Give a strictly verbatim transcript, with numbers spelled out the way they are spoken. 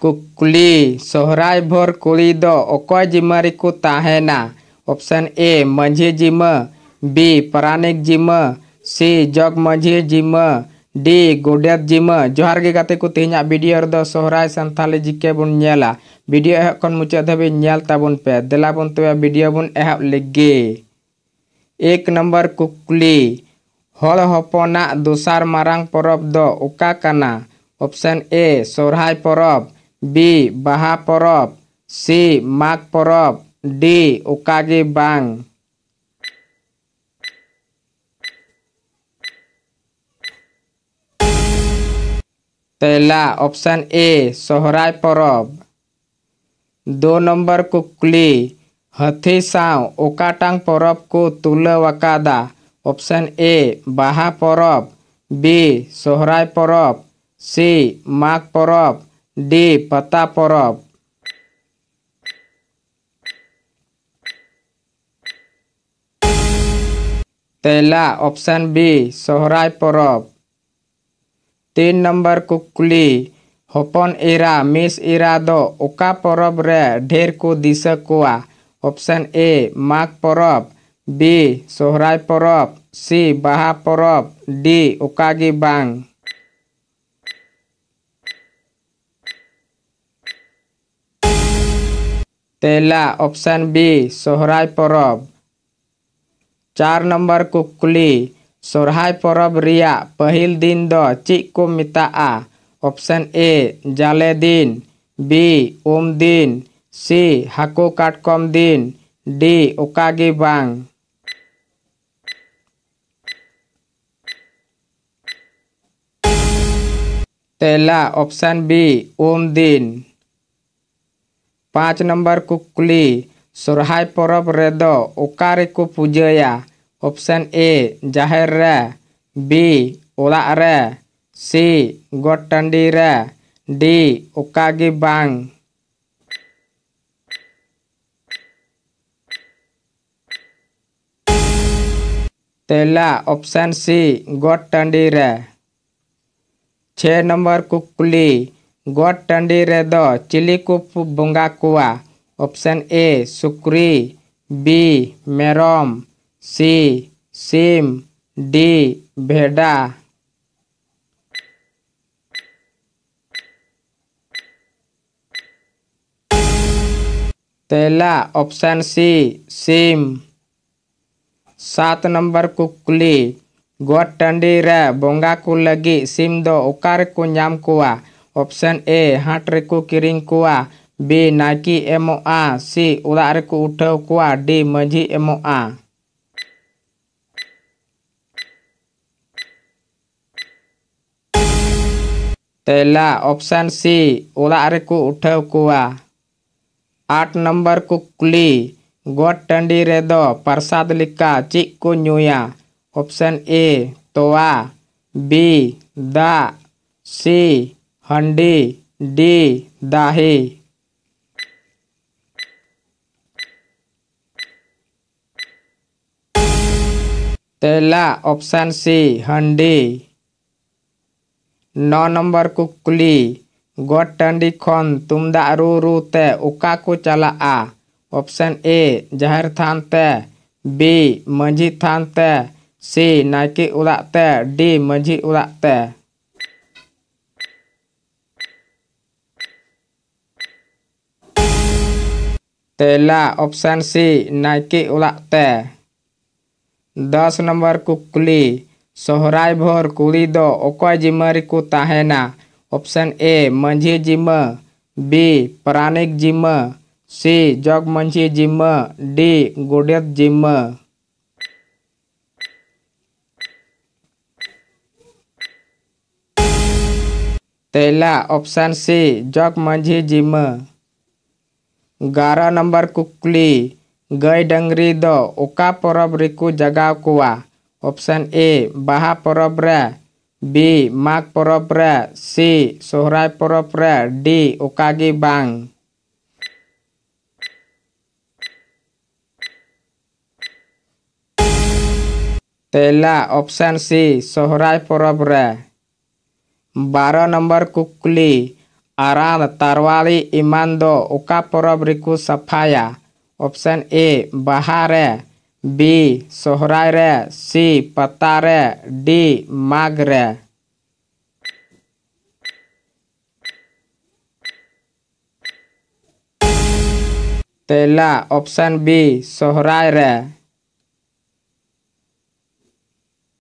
ᱠᱩᱠᱞᱤ, ᱥᱚᱦᱨᱟᱭ ᱵᱷᱳᱨ ᱠᱩᱲᱤ ᱫᱚ ᱚᱠᱚᱭ ᱡᱤᱢᱟᱹ ᱨᱮᱠᱚ ᱛᱟᱦᱮᱱᱟ? Option A, ᱢᱟᱹᱡᱷᱤ ᱡᱤᱢᱟᱹ, B, ᱯᱟᱨᱟᱱᱤᱠ ᱡᱤᱢᱟᱹ, C, ᱡᱚᱜᱽ ᱢᱟᱹᱡᱷᱤ ᱡᱤᱢᱟᱹ, D, ᱜᱚᱰᱮᱛ ᱡᱤᱢᱟᱹ᱾ ᱡᱚᱦᱟᱨ ᱜᱮ ᱜᱟᱛᱮ ᱠᱚ, ᱛᱮᱦᱮᱧᱟᱜ video ᱨᱮᱫᱚ ᱥᱚᱦᱨᱟᱭ ᱥᱟᱱᱛᱷᱟᱞᱤ GK ᱵᱚᱱ ᱧᱮᱞᱟ᱾ Video ᱮᱦᱚᱵ ᱠᱷᱚᱱ ᱢᱩᱪᱟᱹᱫ ᱫᱷᱟᱹᱵᱤᱡ ᱧᱮᱞ ᱛᱟᱵᱚᱱ ᱯᱮ᱾ ᱫᱮᱞᱟ ᱵᱚᱱ ᱛᱚᱵᱮ video ᱵᱚᱱ ᱮᱦᱚᱵ ᱞᱮᱜᱮ᱾ ᱮᱠ ᱱᱚᱢᱵᱚᱨ ᱠᱩᱠᱞᱤ, ᱦᱚᱲ ᱦᱚᱯᱚᱱᱟᱜ ᱫᱚᱥᱟᱨ ᱢᱟᱨᱟᱝ ᱯᱚᱨᱚᱵᱽ ᱫᱚ ᱚᱠᱟ ᱠᱟᱱᱟ? Option A, ᱥᱚᱦᱨᱟᱭ ᱯᱚᱨᱚᱵᱽ, B, ᱵᱟᱦᱟ ᱯᱚᱨᱚᱵᱽ, C, ᱢᱟᱜᱽ ᱯᱚᱨᱚᱵᱽ, D, ᱚᱠᱟ ᱜᱮ ᱵᱟᱝ᱾ ᱛᱮᱞᱟ, Option A, ᱥᱚᱦᱨᱟᱭ ᱯᱚᱨᱚᱵᱽ᱾ ᱫᱩ ᱱᱚᱢᱵᱚᱨ ᱠᱩᱠᱞᱤ, ᱦᱟᱹᱛᱤ ᱥᱟᱶ ᱚᱠᱟᱴᱟᱝ ᱯᱚᱨᱚᱵᱽ ᱠᱚ ᱛᱩᱞᱟᱹᱣ ᱟᱠᱟᱫᱟ? Option A, ᱵᱟᱦᱟ ᱯᱚᱨᱚᱵᱽ, B, ᱥᱚᱦᱨᱟᱭ ᱯᱚᱨᱚᱵᱽ, C, ᱢᱟᱜᱽ ᱯᱚᱨᱚᱵᱽ, D, ᱯᱟᱛᱟ ᱯᱚᱨᱚᱵᱽ᱾ ᱛᱮᱞᱟ, Option B, ᱥᱚᱦᱨᱟᱭ ᱯᱚᱨᱚᱵᱽ᱾ ᱛᱤᱱ ᱱᱚᱢᱵᱚᱨ ᱠᱩᱠᱞᱤ, ᱦᱚᱯᱚᱱ ᱮᱨᱟ, ᱢᱤᱥ ᱮᱨᱟ ᱫᱚ ᱚᱠᱟ ᱯᱚᱨᱚᱵᱽ ᱨᱮ ᱰᱷᱮᱨ ᱠᱚ ᱫᱤᱥᱟᱹ ᱠᱚᱣᱟ? Option A, ᱢᱟᱜᱽ ᱯᱚᱨᱚᱵᱽ, B, ᱥᱚᱦᱨᱟᱭ ᱯᱚᱨᱚᱵᱽ, C, ᱵᱟᱦᱟ ᱯᱚᱨᱚᱵᱽ, D, ᱚᱠᱟ ᱜᱮ ᱵᱟᱝ᱾ ᱛᱮᱞᱟ, Option B, ᱥᱚᱦᱨᱟᱭ ᱯᱚᱨᱚᱵᱽ᱾ ᱪᱟᱨ ᱱᱚᱢᱵᱚᱨ ᱠᱩᱠᱞᱤ, ᱥᱚᱦᱨᱟᱭ ᱯᱚᱨᱚᱵᱽ ᱨᱮᱭᱟᱜ ᱯᱟᱹᱦᱤᱞ ᱫᱤᱱ ᱫᱚ ᱪᱮᱫ ᱠᱚ ᱢᱮᱛᱟᱜᱼᱟ? Option A, ᱡᱟᱞᱮ ᱫᱤᱱ, B, ᱩᱢ ᱫᱤᱱ, C, ᱦᱟᱹᱠᱩ ᱠᱟᱴᱠᱚᱢ ᱫᱤᱱ, D, ᱚᱠᱟ ᱜᱮ ᱵᱟᱝ᱾ ᱛᱮᱞᱟ, Option B, ᱩᱢ ᱫᱤᱱ᱾ ᱯᱟᱸᱪ ᱱᱚᱢᱵᱚᱨ ᱠᱩᱠᱞᱤ, ᱥᱚᱦᱨᱟᱭ ᱯᱚᱨᱚᱵᱽ ᱨᱮᱫᱚ ᱚᱠᱟ ᱨᱮᱠᱚ ᱯᱩᱡᱟᱹᱭᱟ? Option A, ᱡᱟᱦᱮᱨ ᱨᱮ, B, ᱚᱲᱟᱜ ᱨᱮ, C, ᱜᱚᱴ ᱴᱟᱺᱰᱤ ᱨᱮ, D, ᱚᱠᱟ ᱜᱮ ᱵᱟᱝ᱾ ᱛᱮᱞᱟ, Option C, ᱜᱚᱴ ᱴᱟᱺᱰᱤ ᱨᱮ᱾ ᱪᱷᱮ ᱱᱚᱢᱵᱚᱨ ᱠᱩᱠᱞᱤ, ᱜᱚᱴ ᱴᱟᱺᱰᱤ ᱨᱮᱫᱚ ᱪᱤᱞᱤ ᱠᱚ ᱯᱩ-, ᱵᱚᱸᱜᱟ ᱠᱚᱣᱟ? ᱚᱯᱥᱮᱱ ᱮ, ᱥᱩᱠᱨᱤ, ᱵᱤ, ᱢᱮᱨᱚᱢ, ᱥᱤ, ᱥᱤᱢ, ᱰᱤ, ᱵᱷᱮᱰᱟ᱾ ᱛᱮᱞᱟ, ᱚᱯᱥᱮᱱ ᱥᱤ, ᱥᱤᱢ᱾ ᱥᱟᱛ ᱱᱚᱢᱵᱚᱨ ᱠᱩᱠᱞᱤ, ᱜᱚᱴ ᱴᱟᱺᱰᱤ ᱨᱮ ᱵᱚᱸᱜᱟ ᱠᱚ ᱞᱟᱹᱜᱤᱫ ᱥᱤᱢ ᱫᱚ ᱚᱠᱟ ᱨᱮᱠᱚ ᱧᱟᱢ ᱠᱚᱣᱟ? ᱚᱯᱥᱮᱱ ᱮ, ᱦᱟᱴ ᱨᱮᱠᱚ ᱠᱤᱨᱤᱧ ᱠᱚᱣᱟ, ᱵᱤ, ᱱᱟᱭᱠᱮ ᱮᱢᱚᱜᱼᱟ, ᱥᱤ, ᱚᱲᱟᱜ ᱨᱮᱠᱚ ᱩᱴᱷᱟᱹᱣ ᱠᱚᱣᱟ, ᱰᱤ, ᱢᱟᱹᱡᱷᱤ ᱮᱢᱚᱜᱼᱟ᱾ ᱛᱮᱞᱟ, ᱚᱯᱥᱮᱱ ᱥᱤ, ᱚᱲᱟᱜ ᱨᱮᱠᱚ ᱩᱴᱷᱟᱹᱣ ᱠᱚᱣᱟ᱾ ᱟᱴ ᱱᱚᱢᱵᱚᱨ ᱠᱩᱠᱞᱤ, ᱜᱚᱴ ᱴᱟᱺᱰᱤ ᱨᱮᱫᱚ ᱯᱨᱚᱥᱟᱫ ᱞᱮᱠᱟ ᱪᱮᱫ ᱠᱚ ᱧᱩᱭᱟ? ᱚᱯᱥᱮᱱ ᱮ, ᱛᱚᱣᱟ, ᱵᱤ, ᱫᱟᱜ, ᱥᱤ, ᱦᱟᱺᱰᱤ, ᱰᱤ, ᱫᱟᱦᱤ᱾ ᱛᱮᱞᱟ, ᱚᱯᱥᱮᱱ ᱥᱤ, ᱦᱟᱺᱰᱤ᱾ ᱱᱚ ᱱᱚᱢᱵᱚᱨ ᱠᱩᱠᱞᱤ, ᱜᱚᱴ ᱴᱟᱺᱰᱤ ᱠᱷᱚᱱ ᱛᱩᱢᱫᱟᱜ ᱨᱩ ᱨᱩ ᱛᱮ ᱚᱠᱟ ᱠᱚ ᱪᱟᱞᱟᱜᱼᱟ? ᱚᱯᱥᱮᱱ ᱮ, ᱡᱟᱦᱮᱨ ᱛᱷᱟᱱ ᱛᱮ, ᱵᱤ, ᱢᱟᱹᱡᱷᱤ ᱛᱷᱟᱱ ᱛᱮ, ᱥᱤ, ᱱᱟᱭᱠᱮ ᱚᱲᱟᱜ ᱛᱮ, ᱰᱤ, ᱢᱟᱹᱡᱷᱤ ᱚᱲᱟᱜ ᱛᱮ᱾ ᱛᱮᱞᱟ, ᱚᱯᱥᱮᱱ ᱥᱤ, ᱱᱟᱭᱠᱮ ᱚᱲᱟᱜ ᱛᱮ᱾ ᱫᱚᱥ ᱱᱚᱢᱵᱚᱨ ᱠᱩᱠᱞᱤ, ᱥᱚᱦᱨᱟᱭ ᱵᱷᱳᱨ ᱠᱩᱲᱤ ᱫᱚ ᱚᱠᱚᱭ ᱡᱤᱢᱟᱹ ᱨᱮᱠᱚ ᱛᱟᱦᱮᱱᱟ? ᱚᱯᱥᱮᱱ ᱮ, ᱢᱟᱹᱡᱷᱤ ᱡᱤᱢᱟᱹ, ᱵᱤ, ᱯᱟᱨᱟᱱᱤᱠ ᱡᱤᱢᱟᱹ, ᱥᱤ, ᱡᱚᱜᱽ ᱢᱟᱹᱡᱷᱤ ᱡᱤᱢᱟᱹ, ᱰᱤ, ᱜᱚᱰᱮᱛ ᱡᱤᱢᱟᱹ᱾ ᱛᱮᱞᱟ, ᱚᱯᱥᱮᱱ ᱥᱤ, ᱡᱚᱜᱽ ᱢᱟᱹᱡᱷᱤ ᱡᱤᱢᱟᱹ᱾ ᱮᱜᱟᱨᱚ ᱱᱚᱢᱵᱚᱨ ᱠᱩᱠᱞᱤ, ᱜᱟᱹᱭ ᱰᱟᱹᱝᱨᱤ ᱫᱚ ᱚᱠᱟ ᱯᱚᱨᱚᱵᱽ ᱨᱮᱠᱚ ᱡᱟᱜᱟᱣ ᱠᱚᱣᱟ? ᱚᱯᱥᱮᱱ ᱮ, ᱵᱟᱦᱟ ᱯᱚᱨᱚᱵᱽ ᱨᱮ, ᱵᱤ, ᱢᱟᱜᱽ ᱯᱚᱨᱚᱵᱽ ᱨᱮ, ᱥᱤ, ᱥᱚᱦᱨᱟᱭ ᱯᱚᱨᱚᱵᱽ ᱨᱮ, ᱰᱤ, ᱚᱠᱟ ᱜᱮ ᱵᱟᱝ᱾ ᱛᱮᱞᱟ, ᱚᱯᱥᱮᱱ ᱥᱤ, ᱥᱚᱦᱨᱟᱭ ᱯᱚᱨᱚᱵᱽ ᱨᱮ᱾ ᱵᱟᱨᱚ ᱱᱚᱢᱵᱚᱨ ᱠᱩᱠᱞᱤ, ᱟᱨᱟᱬ ᱛᱟᱨᱣᱟᱲᱤ ᱮᱢᱟᱱ ᱫᱚ ᱚᱠᱟ ᱯᱚᱨᱚᱵᱽ ᱨᱮᱠᱚ ᱥᱟᱯᱷᱟᱭᱟ? ᱚᱯᱥᱮᱱ ᱮ, ᱵᱟᱦᱟ ᱨᱮ, ᱵᱤ, ᱥᱚᱦᱨᱟᱭ ᱨᱮ, ᱥᱤ, ᱯᱟᱛᱟ ᱨᱮ, ᱰᱤ, ᱢᱟᱜᱽ ᱨᱮ᱾ ᱛᱮᱞᱟ, ᱚᱯᱥᱮᱱ ᱵᱤ, ᱥᱚᱦᱨᱟᱭ ᱨᱮ᱾